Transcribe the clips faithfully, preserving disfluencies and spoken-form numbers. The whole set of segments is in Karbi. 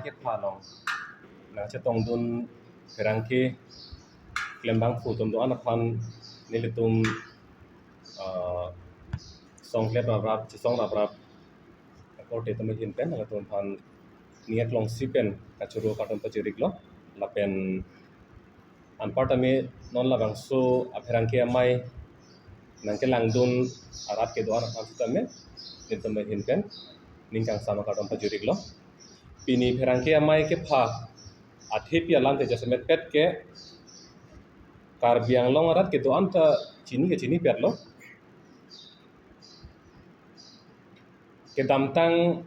kepha along nangchetongdun pherangke klembangphu atum do-an aphan nelitum, ah, songklep raprap, chesong raprap akorte atum ahin pen nangtum aphan ning aklongsi pen kachoro kardom pajiriklo. Lapen anparta me non labangso apherangke amei nangkelangdun arat kedo-an aphan sitame nelitum ahin pen ning kangsam akardom pajiriklo. Pini pherangke amei kepha athepi alam te jasemet pet ke Karbi Anglong arat kedo-an ta chini ke chinipetlo. Kedamtang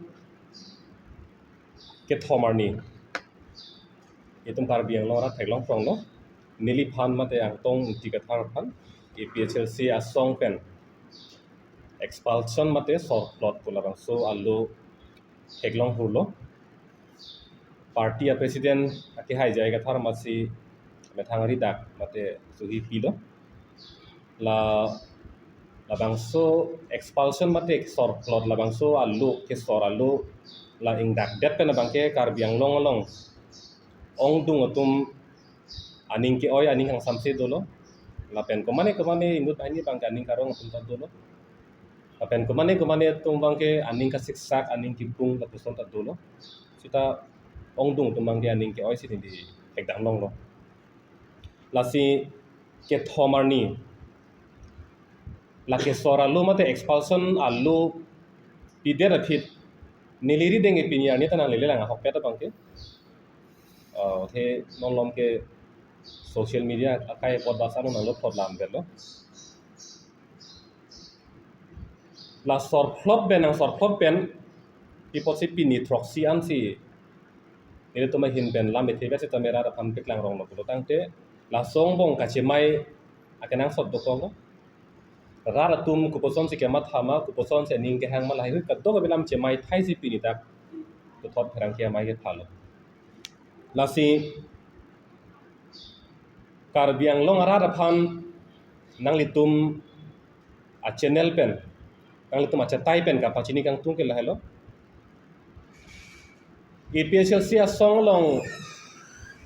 kethom arni itum Karbi Anglong arat theklong pronglo, neliphan mate Angtong Ingti Kathar aphan A P H L C asong pen expulsion mate sorplot pu labangso alo theklong hurlo. Party a president akehai J I Kathar amatsi methang ridak mate suhi pilo. La labangso expulsion mate sorplot labangso alo kesor alo la ingdakdet pen abangke Karbi Anglong along ongdung atum aning ke-oi aning kangsamse dolo. Lapen komane komane inut aini abangke aning karong atum ta dolo. Lapen komane komane atum abangke aning kasiksak aning kipung lapuson ta dolo. Sita ongdung atum abangke aning ke-oi si neli thekdam longlo. Lasi kethom arni la kesor alo mate expulsion alo pidet aphi neli rideng ke pini arni ta nanglele lang ahokpet abangke. Ah, the non malom ke social media akai apot basa nanglo plot lam detlo. La sorplot pen nang sorplot pen pi apotsi pini throksi ansi nelitum ahin pen lam ethe besi ta me rat aphan paklang ronglo pulo tangte laso angbong kachemai akenangsot dokoklo. Rat atum kopuson si kematha ma, kopuson si aning kehang ma, lahai hui kadokave alam chemai thai si pini dak puthot pherangke amei kephalo. Lasi Karbi Anglong arat aphan nanglitum a channel pen, nanglitum achatai pen kapachini kangtung ke lahelo. A P H L C asong along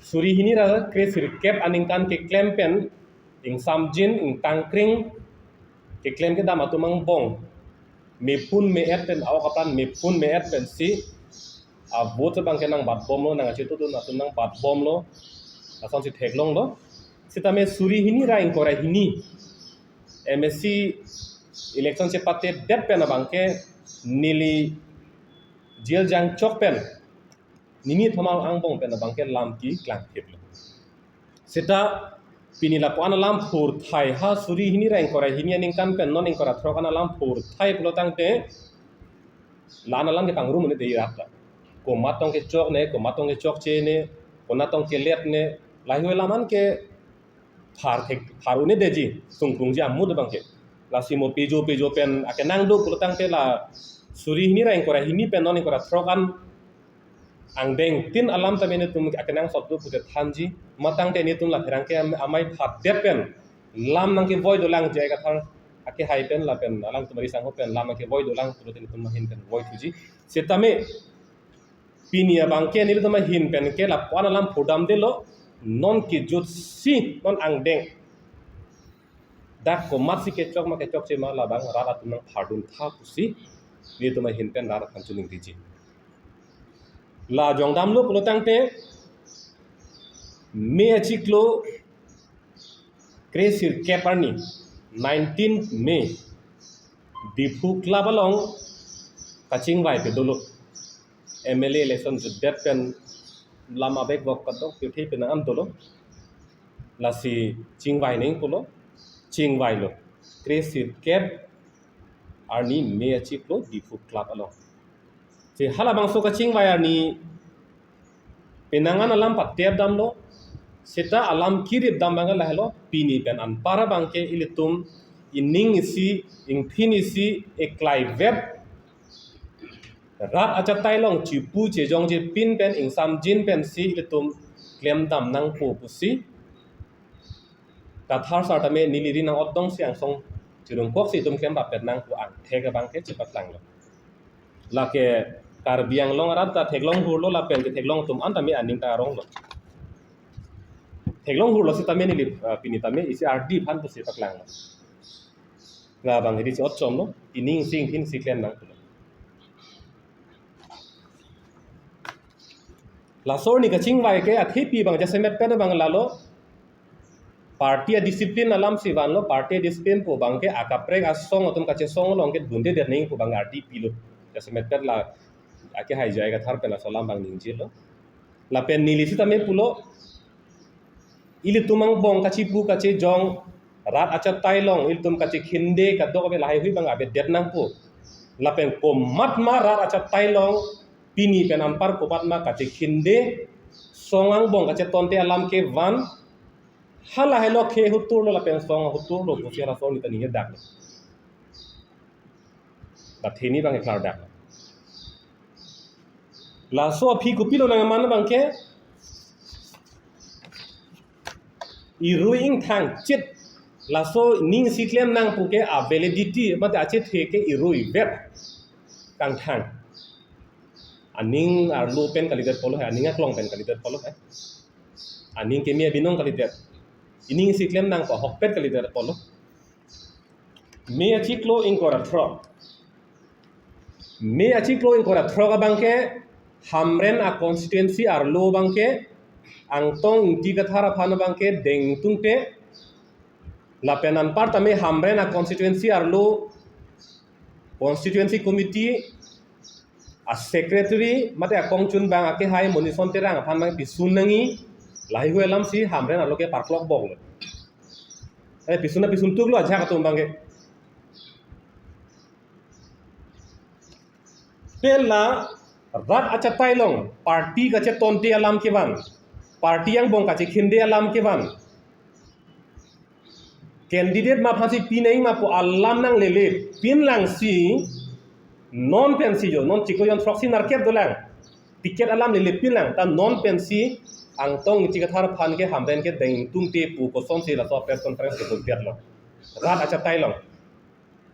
suri hini ra kre sirkep aningkan keklem pen ingsamjin ingtangkring keklem kedam atum angbong mepun me-et pen, a-ok apran mepun me-et pensi a vote abangke nangbatbomlo, nang achetongdun atum nangbatbomlo, lasonsi theklonglo. Sitame suri hini ra ingkoi ra hini M A C election chepatedet pen abangke neli jail jangchok pen nini thomang angbong pen abangke lam keklangthiplo. Sita pini lapu-an alam phurthai, ha suri hini ra ingkoi ra hini aningkan pen non ingkoi ra throk an alam phurthai pulo tangte la-an alam ke pangrum un-e dei rat ta. Komat tong kechok ne, komat tong kechokche ne, konat tong kelet ne, lahai hui alam an ke phar thek phar un-e detji, sungkrungji amut abangke. Lasi mo pejo pejo pen akenang do pulo tangte la suri hini ra ingkoi ra hini pen non ingkoi ra throk an angdeng tin alam tame netum akenangsot do pute thanji. Matangte netum la pherangke am-, amei phatdet pen lam nangkevoi dolang J I Kathar akehai pen lapen alangtum ari sangho pen lam nangkevoi dolang pulote netum ahin pen voi thuji. Sitame pini abangke nelitum ahin pen ke lapu-an alam phurdamdetlo, non kejutsi non angdeng dak komatsi kechok ma kechokche ma labang rat atum nangphardun tha pusi nelitum ahin pen rat aphan choningriji. La jongdamlo pulo tangte May achiklo kre sirkep arni, nineteenth May, Diphu Club along kachingvai pe dolo. M L A election jutdet pen lam abek bok kadok pirthe penang an dolo. Lasi chingvai neng pulo, chingvailo. Kre sirkep arni May achiklo Diphu Club along. Si halabangso kachingvai arni penang an alam patep damlo, seta alam kirip dam abang lahelo, pini pen anpar abangke ilitum ining isi, ingphin isi, eklaivet, rat achatai along chipu chejongje pin pen ingsamjin pensi ilitum klemdam nangpo pusi Kathar sar tame neli ri nang-otdong si angsong chirungkok si itum klemrap pet nangpo angthek abangke chepaklanglo. Lake Karbi Anglong arat ta theklong hurlo lapen ketheklong atum an tame aning ta aronglo. Theklong hurlo sitame neli, ah, pini tame isi ardi aphan pusi paklanglo. Labang hedi si ochomlo, ining sing thin si klem nang pulo. Laso arni kachingvai ke athepi abang jasemet pen abang lalo. Party a-discipline alam si vanlo, party a-discipline pu abang ke akaprek asong atum kachesong along ke dunde det nangji pu abang ardi pilo. Jasemet pen la akehai J I Kathar pen laso alam abang ningjelo. Lapen neli sitame pulo, ilitum angbong kachipu kachejong, rat achatai along ilitum kachekhinde kadokave lahaihui abang avedet nangpo. Lapen komatma rat achatai along pini pen anpar komatma kachekhinde, song angbong kachetonte alam kevan, halahelo khe huturlo lapen song huturlo pusi halaso arni ta ningjedak. Batheni abang keklardak. Laso aphi kopilo nangman abang ke, irui ingthang chit laso ning si klem nang pu ke a-validity mate achethe ke irui vet kangthang. Aning arlo pen kalidet apotlo he, aning aklong pen kalidet apotlo he. Aning keme abinong kalidet. Ining si klem nang pu ahokpet kalidet apotlo. May achiklo ingkoi ra throk. May achiklo ingkoi ra throk abang ke Hamren a-constituency arlo abang ke Angtong Ingti Kathar aphan abang ke dengtungte, lapen anpar tame Hamren a-constituency arlo constituency committee a-secretary mate akongchunbang akehai Monison Terang aphan abang pisun nangji, lahaihui alam si Hamren arlo ke parklok boklo. Eh, pisun na pisun tuklo ajahak atum abang ke. Pen la rat achatai along party kachetonte alam kevan, party angbong kachekhinde alam kevan, candidate ma aphansi pi nangji ma pu alam nanglele pinlang si, non pensi jo, non chiklo jon throksi nerkep dolang, ticket alam lele pinlang, ta non pensi Angtong Ingti Kathar aphan ke Hamren ke dengtungte pu kosonsi laso press conference kedodetlo. Rat achatai along.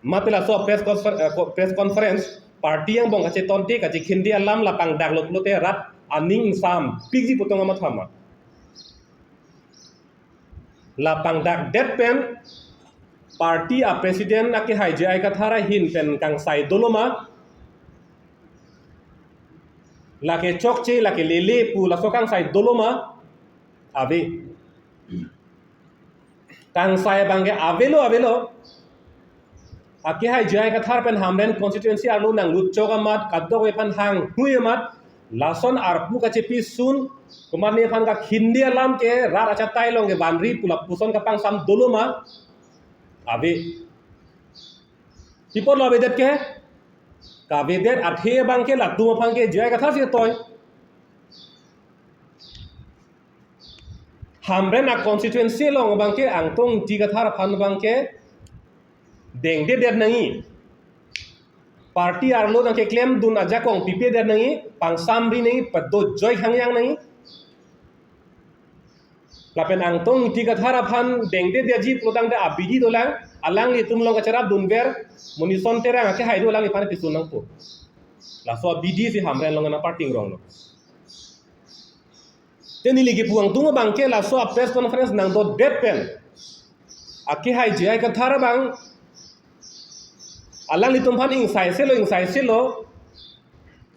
Mate laso press confer-, eh, co-, press conference, party angbong kachetonte kachekhinde alam la pangdaklo pulote rat aning ingsampikji pu tong amat thama. La pangdakdet pen party a-president akehai J I Kathar ahin pen kangsai doloma, lake chokche, lake lele pu laso kangsai doloma, ave. Kangsai abang ke avelo, avelo. Akehai J I Kathar pen Hamren constituency arlo nanglut chok amat, kadokave aphan hanghui amat, lason arpu kachepisun, komatne aphan kakhinde alam ke rat achatai along ke vanri pu lapuson kapangsam doloma, ave. Pi apotlo avedet ke? Kavedet athe abang ke latum aphan ke J I Kathar si toi. Hamren a-constituency along abang ke Angtong Ingti Kathar aphan abang ke dengdedet nangji. Party arlo nangkeklemdun ajakong pipedet nangji, pangsamri nangji, padojoi hangyang nangji. Lapen Angtong Ingti Kathar aphan dengdedetji pulotangte abidi dolang, alanglitum along kacharapdunver, Monison Terang akehai do alangliphan pisun nangpo. Laso abidi si Hamren along nangparting ronglo. Te neli kepu angtung abang ke laso a-press conference nangdodet pen, akehai J I Kathar abang alanglitum aphan ingsaiselo, ingsaiselo,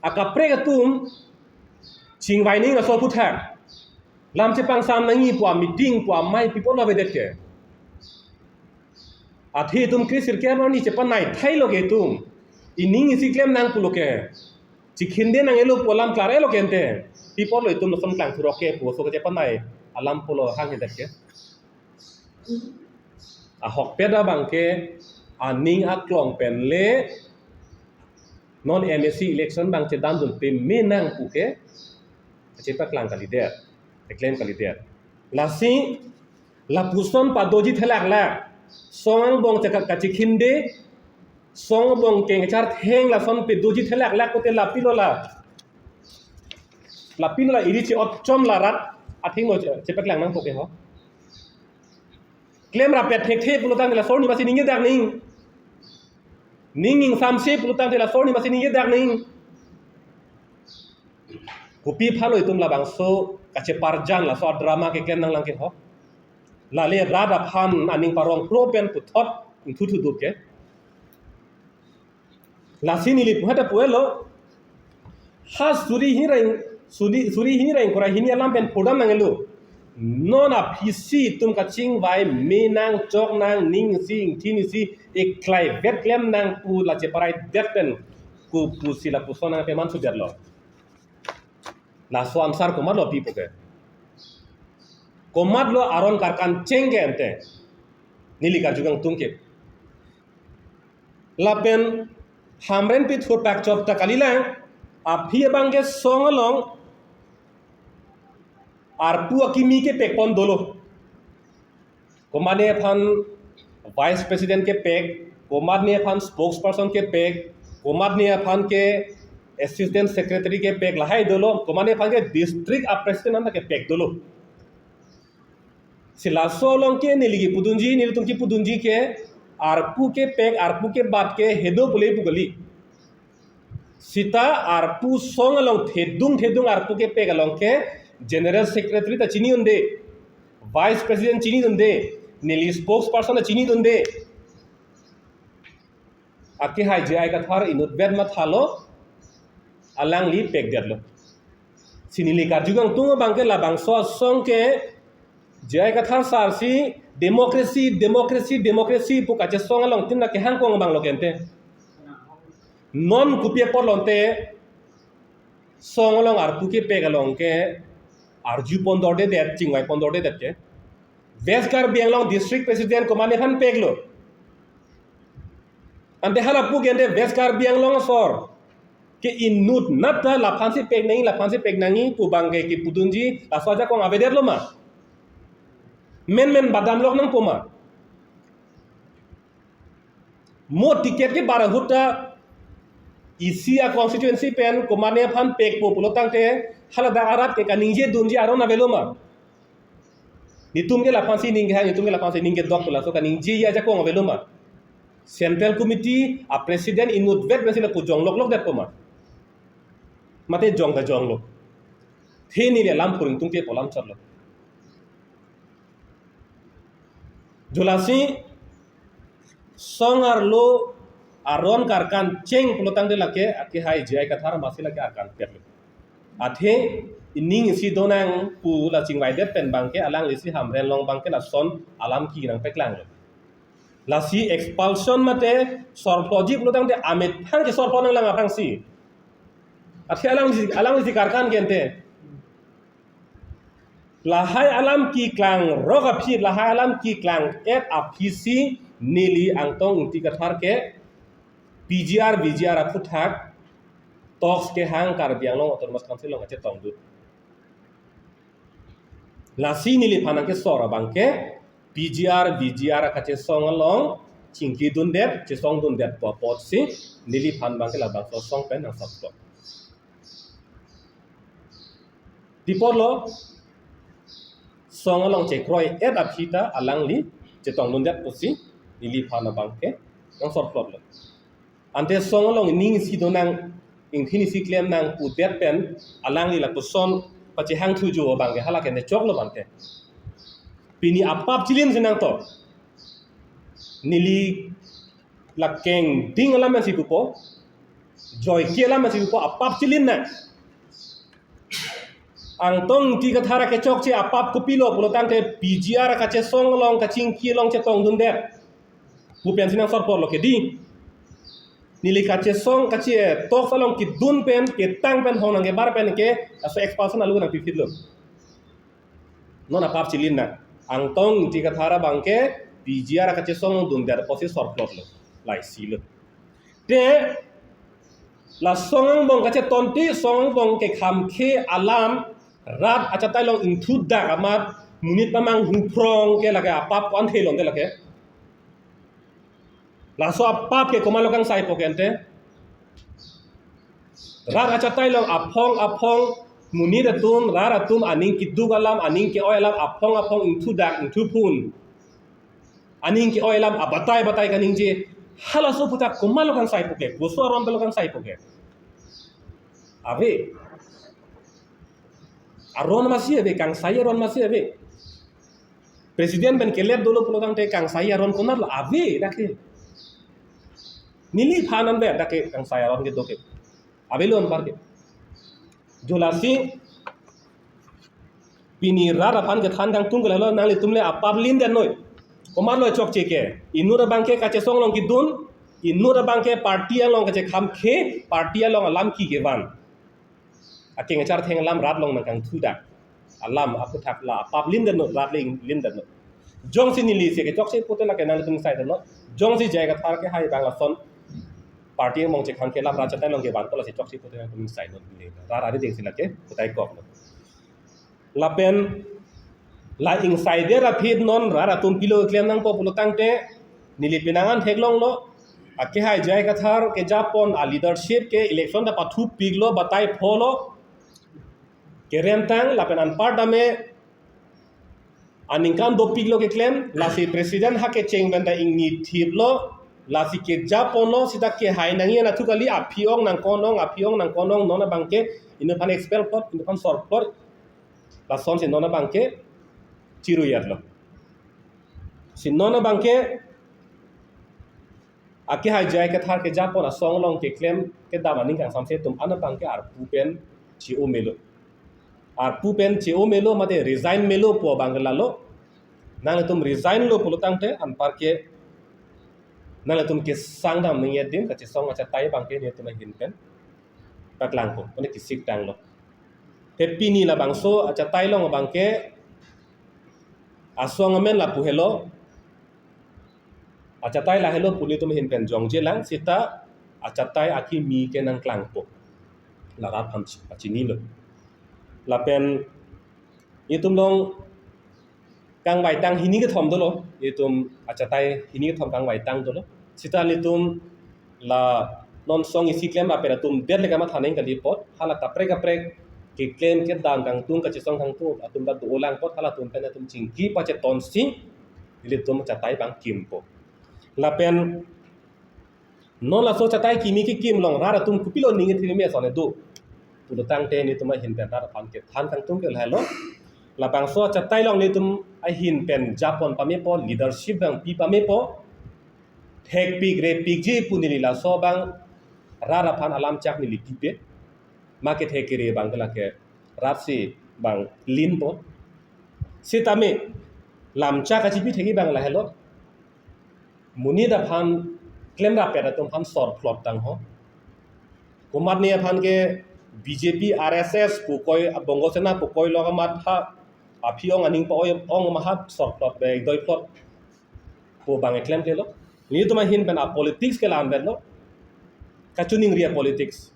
akaprek atum chingvai nangji laso aphuthak. Lam chepangsam nangji pu a-meeting pu amei pi apotlo avedet ke? Athe itum kre sirkep arni chepanai thailo ke itum. Ining isi klem nang pulo ke. Chekhinde nanglo pu alam klarlo ke ante. Pi apotlo itum lason klangthurok ke pu aso kachepanai alam pulo hanghedet ke. Ahokpet abang ke aning aklong pen le non M A C election abang chedamdun peme nang pu ke chepaklang kalidet, keklem kalidet. Lasi lapuson padoji thelaklak, song angbong cheka-, kachekhinde, song angbong kengchar theng lason padoji thelaklak kote lapilo la. Lapilo la iri chi ochom la rat athengno che-, chepaklang nangpo ke ho. Klem rapet thekthe pulotangte laso arni masi ningjedak nangji. Ning ingsamse pulotangte laso arni masi ningjedak nangji. Kopi aphanlo itum labangso kacheparjan laso adrama keklem nanglang ke ho. Lale rat aphan aning parong pro pen puthot ingthu thudup ke. Lasi neli puhata puelo. Ha suri hini ra ing-, suri, suri hini ra ingkoi ra hini alam pen pudam nangelo. Non aphisi itum kachingvai me nang chok nang ning isi ingthin isi eklai vet klem nang pu lacheparai det pen ku pusi lapuson nangpeman sudetlo. Laso answer komatlo pipo ke? Komatlo aron karkan cheng ke ante? Neli karju kangtung ke. Lapen Hamren pithur pakchop ta kalilang, aphi abang ke song along arpu akimi kepekpon dolo. Komatne aphan vice president kepek, komatne aphan spokesperson kepek, komatne aphan ke assistant secretary kepek, lahai dolo, komatne aphan ke district a president anta kepek dolo. Si laso along ke neli kipudunji, nelitum kipudunji ke, arpu kepek, arpu kebat ke hedo pule pu kali. Sita arpu song along thedung thedung arpu kepek along ke general secretary ta chini unde, vice president chini unde, neli spokesperson ta chini unde. Akehai J I Kathar inutvet mathalo, alangli pekdetlo. Si neli karju kangtung abang ke labangso asong ke J I Kathar sir si democracy, democracy, democracy pu kachesong along tin na kehang kong abang lo ke ante. Non kopi apotlo ante song along arpu kepek along ke arjupon dordedet, chingvaipon dordedet ke. West Karbi Anglong district president komatne aphan peklo? Ante hala pu ke ante West Karbi Anglong asor ke inutnat ta laphansi pek nangji, laphansi pek nangji pu abang ke kipudunji laso ajakong avedetlo ma? Menmen badam lok nangpo ma? Mo ticket kebar ahut ta isi a constituency pen komatne aphan pekpo pulo tangte haladak arat ke kaningje dunji aron avelo ma? Netum ke laphansi ning kehang, netum ke laphansi ning kedok pu laso kaningje ajakong avelo ma? Central committee a president inutvet pensi lapu jong lok lok detpo ma? Mate jong ta jonglo. The neli alam phuring tungte polam chotlo. Jo lasi song arlo aron karkan cheng pulo tangte lake akehai J I Kathar masi lake arkan petlo. Athe ining isi donang pu la chingvaidet pen abang ke alangli si Hamren along abang ke lason alam ki nangpeklanglo. Lasi expulsion mate sorploji pulo tangte amethang ke sorplo nanglang aphrangsi. Athe alangli, alangli si karkan ke ante. Lahai alam keklang rok aphi, lahai alam keklang et aphisi neli Angtong Ingti Kathar ke P G R, V G R aphuthak talks kehang Karbi Anglong Autonomous Council along kachetongdun. Lasi neliphan nangkesor abang ke P G R, V G R akachesong along chingkidundet, chesongdundet pu apotsi neliphan abang ke labangso asong pen nangsorplot. Tipotlo, song along chekroi et aphi ta alangli chetongdundet pusi neliphan abang ke nangsorplotlo. Ante song along ining isi donang, ingthin isi klem nang pudet pen alangli lapuson pachehang thujo abang ke hala ke nechoklo bangke. Pini apap chilin si nangto. Neli lakeng ding alam si pupo, joike alam si pupo, apap chilin nang. Angtong Ingti Kathar akechokche apap kopilo pulo tangte P G R akachesong along kachingki along chetongdundet pu pensi nangsorplotlo ke dei. Neli kachesong kache talks along kedun pen ketang pen hong nangkebar pen ke laso expulsion alu nangpipitlo. Non apap chilin nang. Angtong Ingti Kathar abang ke P G R akachesong dundet pusi sorplotlo. Laisilo. Te la song angbong kachetonti, song angbong kekhamkhe alam, rat achatai along ingthudak amat, monit pamanghu phrong ke lake apap ko-an thelonte lake. Laso apap ke komatlo kangsaipo ke ante? Rat achatai along aphong aphong monit atum, rat atum aning keduk alam, aning ke-oi alam, aphong aphong ingthudak, ingthuphun. Aning ke-oi alam abatai batai kaningje. Halaso aphuthak komatlo kangsaipo ke? Koso aron telo kangsaipo ke? Ave. Aron masi ave, kangsai aron masi ave. President pen kelet dolo pulo tangte kangsai aron konat lo ave dak ke. Neliphan anvet dak ke kangsai aron kedo ke. Avelo anpar ke. Jo lasi pini rat aphan kethan kangtung ke lahelo, nanglitum le apap lin den noi. Komatlo chokche ke? Inut abang ke kachesong along kedun, inut abang ke party along kachekham ke, party along alam ki kevan. Akeng achar theng alam rat along nangkangthu dak. Alam aphuthak la apap lin den noi, rat le lin den noi. Jongsi neli si kechokche pute lake nanglitum sai den noi. Jongsi J I Kathar kehai abang lason party among chekhang ke lam rat achatai along kevan ko lasi chokche pute nangtum sai non. Rat ari ding si lake putai kok non. Lapen la ingsai der aphi non rat atum pilo klem nangpo pulo tangte neli penang an theklonglo. Akehai J I Kathar kejapon a leadership ke election ta pathupiklo, batai pholo. Kerem tang lapen anpar tame aningkan dopiklo keklem, lasi president ha kecheng pen ta ingni thiplo, lasi kejaponlo, sita kehai nangji anatthu kali, aphi-ong nangkon-ong, aphi-ong nangkon-ong, non abang ke inut aphan expel plot, inut aphan sor plot, lasonsi non abang ke chiruyatlo. Si non abang ke akehai J I Kathar kejapon asong along keklem kedam aning kangsamse atum an abang ke arpu pen che-o melo. Arpu pen che-o melo mate resign melo pu abang ke lalo. Nanglitum resign lo pulo tangte anpar ke nanglitum kesang dam ningje din kachesong achatai abang ke netum ahin pen paklangpo, mane kesik tanglo. Te pini labangso achatai along abang ke asong amen lapu helo. Achatai lahelo pu netum ahin pen jongjelang, sita achatai akimi ke nangklangpo. La rat aphan chi-, pachinilo. Lapen itum along kangvaitang hini kethom dolo, itum achatai hini kethom kangvaitang dolo. Sita netum la non song isi klem lapen atum det le kamatha nangji kali apot, hala kaprek kaprek keklem kedam kangtung kachesong kangtung atum ta dolang apot, halatum pen atum chingki pachetonsi ilitum achatai abang kimpo. Lapen non laso achatai kimi kekim along rat atum kopilo ning ithir me ason do pulo tangte netum ahin pen rat aphan kethan kangtung ke lahelo. Labangso achatai along netum ahin pen japon pamepo, leadership abang pi pamepo. Thekpik repikji pu neli laso abang rat aphan alam chak neli pipe. Ma kethek kere abang ke lake rat si abang linpo. Sitame lam chak kachipi thekji abang lahelo. Monit aphan klemrap pet atum aphan sor plot tangho. Komatne aphan ke B J P, R S S pu koi, Bongo Sena pu koi lo kamatha aphi-ong aning pa-oi-ong mahat sor plot be doi plot pu abang eklem kelo. Netum ahin pen a politics ke la-an vetlo. Kachiningri a politics.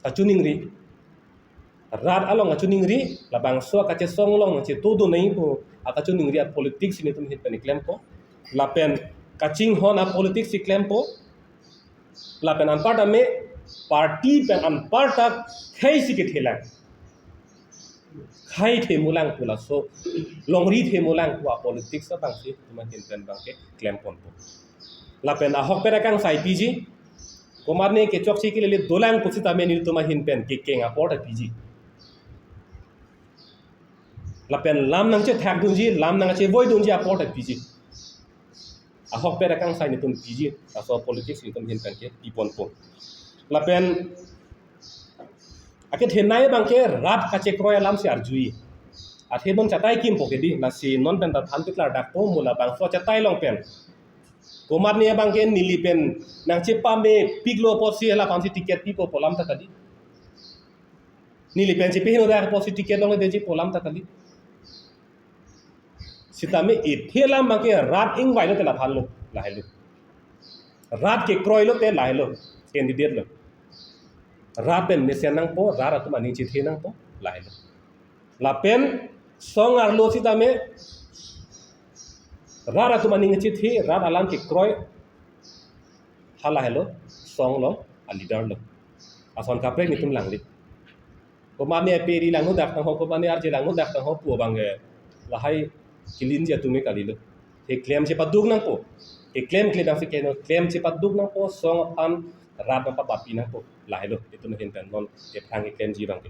Kachiningri. Rat along kachiningri, labangso kachesong along nangchetudun nangji pu akachiningri a politics netum ahin pen klempo. Lapen kachinghon a politics si klempo. Lapen anparta me party pen anparta khei si kethelang. Khei themulang pu laso, longri themulang pu a politics abang si netum ahin pen abang ke klemponpo. Lapen ahokpet akangsai piji. Komatne kechokche kelele dolang pusitame netum ahin pen kekeng apor ta piji. Lapen lam nangchethak dunji, lam nangchevoi dunji apor ta piji. Ahokpet akangsai netum piji, laso politics netum ahin pen ke piponpo. Lapen akethenei abang ke rat kachekroi alam si arjui. Athe non chatai kimpo ke di, lasi non pen ta thanpik klardakpo, mo labangso achatai along pen. Komatne abang ke neli pen nangchepamepiklo apotsi hala aphansi ticket pipo pu alam ta kali. Neli pen chepeheno dak apotsi ticket longledetji pu alam ta kali. Sitame ethe alam abang ke rat ingvai lote laphan lo, lahelo. Rat kekroi lote lahelo, candidate lo. Rat pen mesen nangpo, rat atum aning chethe nangpo, lahelo. Lapen song arlo sitame rat atum aning chethe, rat alam kekroi, halahelo song along a leader lo. Ason kaprek netum langli. Komatne aperi langno dak tangho, komatne arje langno dak tangho pu abang ke lahai kelinji atum ke kalilo. Keklem chepaduk nangpo. Keklem klemdam si keno, klem chepaduk nangpo, song aphan rat aphan papi nangpo. Lahelo, netum ahin pen non kephrang keklemji abang ke.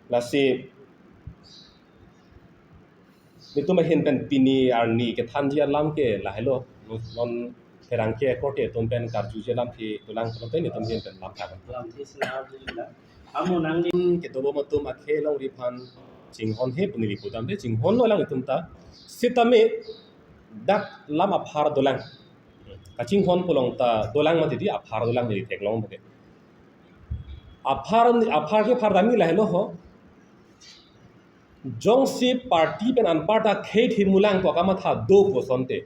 Lasi Netum ahin pen pini arni kethanji alam ke lahelo. Non pherangke korte atum pen karjuji alam ke dolang pulote netum ahin pen lam than. Lamthe sina arjuji la. Amo nangli kedobom atum akhei longri aphan chinghonhe pu neli pudamde, chinghonlo alanglitum ta. Sitame dak lam aphar dolang. Kachinghon pu along ta dolang mati di, aphar dolang neli theklong mati. Aphar, aphar ke phar dami lahelo ho. Jongsi party pen anparta khei thim mulang pu kamatha do pu asonte.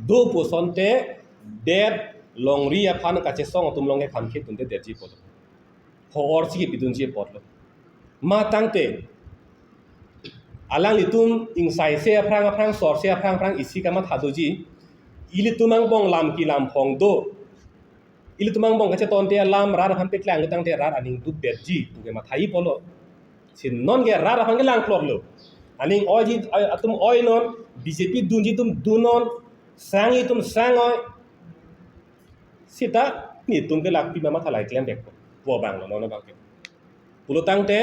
Do pu asonte det longri aphan kachesong atum along ke kham khei tunte detji apot. Ho orsi kepidunji apotlo. Matangte alanglitum ingsaise aphrang aphrang, sorse aphrang aphrang isi kamatha doji. Ilitum angbong lam kelam phong do. Ilitum angbong kachetonte alam rat aphan paklang tangte rat aning dukdetji pu ke mathai apotlo. Si non ke rat aphan kelang klorlo. Aning oiji, oi, atum oi non, B J P dunji atum dun non, sangji atum sang oi. Seta netum ke lak pima matha lai klem bek po. Pu abanglo non abang ke. Pulo tangte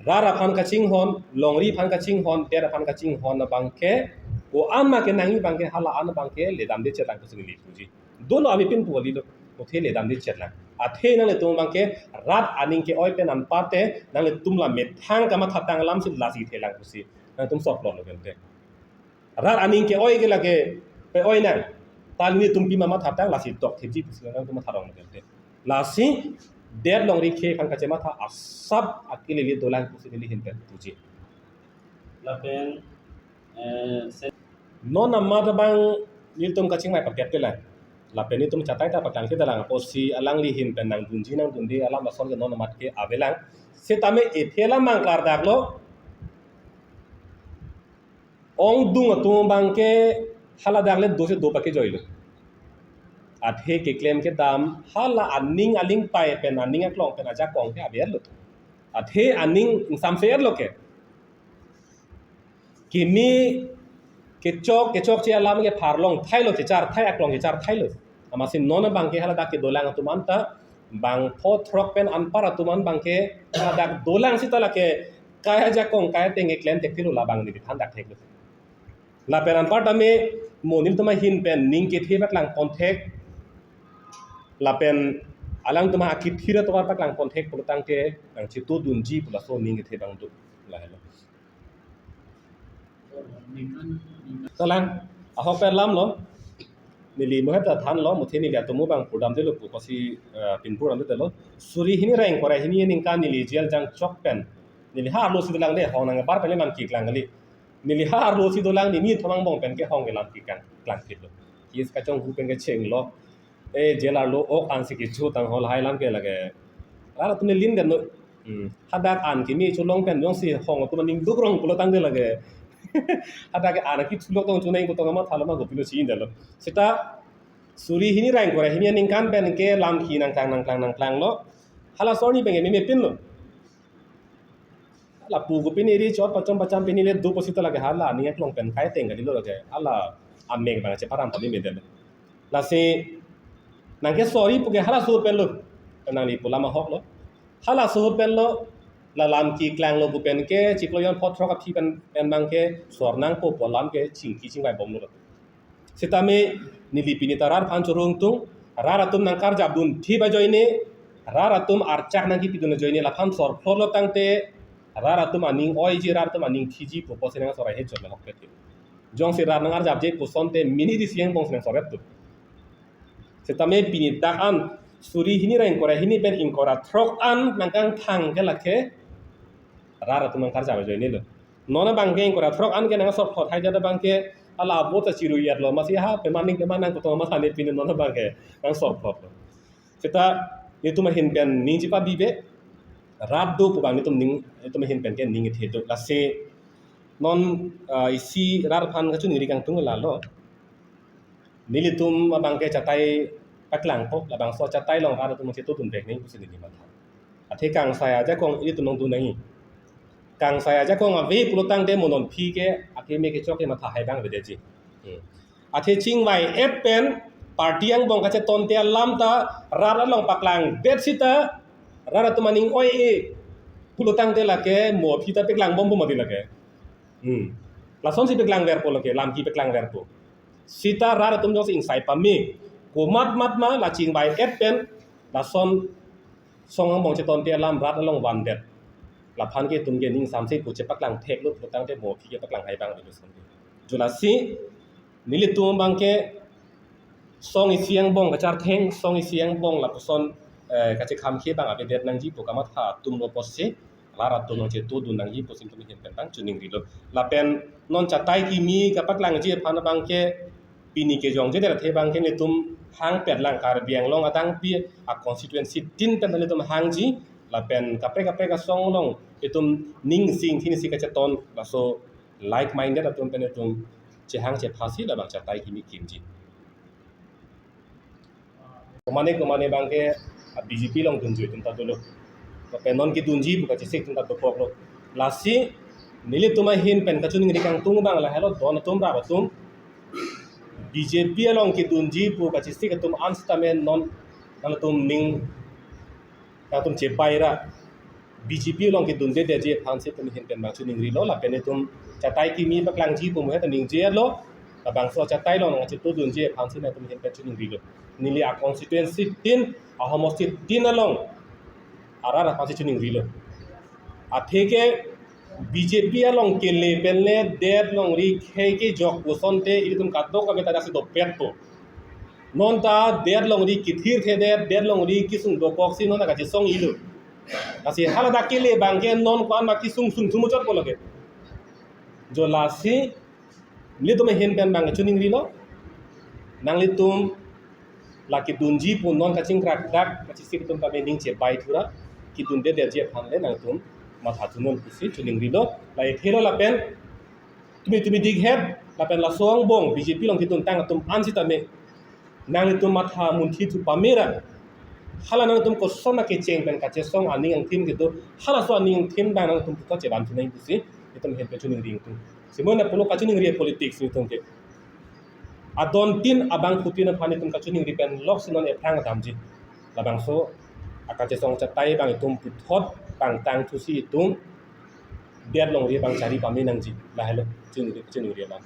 rat aphan kachinghon, longri aphan kachinghon, det aphan kachinghon abang ke, ko-an ma kenangji abang ke, hala an abang ke ledamde chetlang pusi neli puji. Dolo ami pin pu kalilo, muthe ledamde chetlang. Athe nanglitum abang ke rat aning ke-oi pen anparte nanglitum la methang kamatha tang alam si lasi thelang pusi nangtum sok lo lo gente. Rat aning ke-oi ke lake pe-oi nang. Ta netum pima matha tang lasi tok thepji pusi nangtum matha rong lo gente. Lasi det longri khei aphan kachematha asap akilili dolang pusi neli ahin pen puji. Lapen, eh, se- Non amat abang nelitum kachingvai paket telang. Lapen netum chatai ta paklang ke dalang apotsi alangli ahin pen nangdunji nangdunde alam ason ke non amat ke avelang. Sitame ethe alam mang klardaklo. Ongdung atum abang ke hala dak le do si do pakejoilo. Athe keklem kedam hala aning aling pai pen aning aklong pen ajakong ke abiar lo. Athe aning ingsamse lo ke. Kimi kechok kechokche alam ke phar longthailo, kecharthai aklong kecharthailo. Amatsi non abang ke hala dak kedolang atum anta bangpho throk pen anpar atum an abang ke hala dak dolang seta lake kai ajakong kai ateng keklem thekthelo labang neli than dak theklo. Lapen anpar tame mo nelitum ahin pen ning kethe paklang pon thek. Lapen alangtum akithir atovar paklang pon thek pulo tangte nangchetudunji pu laso ning kethe abang do. Lahelo. Talang, ahok pen lamlo. Neli mohet ta thanlo, muthe neli atomo abang pudamdelo pu kosi, eh, pin pudamdelo. Suri hini ra ingkoi ra hini aningkan neli jail jangchok pen. Neli ha arlo si dolang de, hong nangbar pen le man keklang kali. Neli ha arlo si dolang, neli thomang bong pen ke hong kelam keklang, klang phitlo. Case kachonghu pen kechenglo. Eh, jail arlo ok ansi kecho tang hol hai lam ke lake. Rat atum lin kan no. Hmm. Hadak an kimi cholong pen jongsi hong atum aning duk rong pulo tangte lake. Hadak ke an kithulok tong chunai pu tong amat thaloma gopilo si indalo. Seta suri hini ra ingkoi ra hini aningkan pen ke lam khi nangklang nangklang nangklanglo. Hala sorni pen ke meme pinlo. Lapu ko pini ri chot pachom pacham pini le do posita lake hala aning aklong pen kai ateng kalilo lake hala amek abang cheparam pami medel. Lasi nangke sorry puke hala sur penlo. Nangli pu alam ahoklo. Hala sur penlo. La lam keklanglo pu pen ke chiklo jon pho throk aphi pen pen abang ke sor nangpo pu alam ke chingki chingvai bomlo. Sitame neli pini ta rat aphan choro ingtung, rat atum nangkarjapdun thip ajoine, rat atum archak nangkipidun ajoine, laphan sor phlorlo tangte, rat atum aning oiji, rat atum aning thiji pu apotsi nangsor ahe chot nahok pet. Jongsi rat nangarjapje pu asonte mini di siang bongsi nangsor ret tu. Sitame pini dak an suri hini ra ingkoi ra hini pen ingkoi ra throk an nangkangthang ke lake rat atum nangkarjap ajoinelo. Non abang ke ingkoi ra throk an ke nangsor phlot hai jada abang ke hala abo ta chiru yatlo, amatsi ha pemaning pemanang kutong amat hane pini non abang ke nangsor phlotlo. Seta netum ahin pen ning chepabibe, rat do pu abang netum ning, netum ahin pen ke ning kethe do. Lasi non, ah, isi rat aphan kachiningri kangtung lalo. Nelitum abang ke chatai paklangpo, labangso chatai along rat atum chetudun vek nangji pusi neli matha. Athe kangsai ajakong ilitum nangdun nangji. Kangsai ajakong ave pulo tangte mo non aphi ke akeme kechok ke matha hai abang avedetji. Hmm. Athe chingvai-et pen party angbong kachetonte alam ta rat along paklangdet sita rat atum aning oi-e pulo tangte lake mo aphi ta paklang bompo mati lake. Hmm. Lasonsi peklangverpo, lo ke lamki peklangverpo. Seta rat atum jongsi ingsai pame, komat mat ma la chingvai-et pen lason song angbong chetonte alam rat along vandet. Laphan ke itum ke ning samse pu chepaklang theklo putangte mo aphi ke paklang hai abang avelo sonte. Jo lasi nelitum abang ke song isi angbong kachartheng, song isi angbong lapuson, eh, kachekhamkhe abang avedet nangji pu kamatha atum lo pusi, rat atum nangchetudun nangji pusi itum ahin pen abang choningrilo. Lapen non chatai kimi kapaklangji aphan abang ke pini kejongjedet athe abang ke nelitum hangpet lang, Karbi Anglong adang pi a constituency tin pen nelitum hangji, lapen kaprek kaprek asong along itum ning sing thin isi kacheton, laso like minded atum pen itum chehang chephasi labang chatai kimi kimji. Komane komane abang ke, ah, B J P along dunjui atum ta dolo. Lapen non kedunji pu kachesik atum ta dopoklo. Lasi nelitum ahin pen kachoningri kangtung abang lahelo, don atum rap atum, B J P along kedunji pu kachesik atum an sitame non nangtum ning nangtum chebai ra B J P along kedundedetji aphansi itum ahin pen abang choningrilo, lapen itum chatai kimi paklangji pu mohet ningje lo, labangso chatai along nangchetudunji aphansi nangtum ahin pen choningrilo. Neli a constituency tin, ahomosti tin along arat aphansi choningrilo. Atheke B J P along kele pen le det longri khei kejok pusonte ilitum kadokave ta daksi dopetpo. Non ta det longri kethirthedet, det longri kesung dokoksi non ta kachesong-ilo. Lasi haladak kele abang ke non ko-an ma kesung sung thumuchotpo, lo ke. Jo lasi nelitum ahin pen abang choningrilo. Nanglitum la kedunji pu non kachingkrak dak kachesik atum ta ning chebai thura, kedundedetji aphan le nangtum matha thunon pusi choningrilo. La ethelo lapen tumi tumi dikhet lapen laso angbong B J P along keduntang atum an sitame nanglitum matha munthi thu pame ra, hala nangtum koson akecheng pen kachesong aning angthim kedo, halaso aning angthim abang nangtum puthot chevan thunang pusi itum ahin pen choningri atum. Simon na pulo kachoningri politics itum ke. Adon tin abangphutin aphan itum kachoningri pen loksi non ephrang damji. Labangso akachesong chatai abang itum puthot pangtang thusi itum det longri abang chari pame nangji. Lahelo choningri, choningri abang.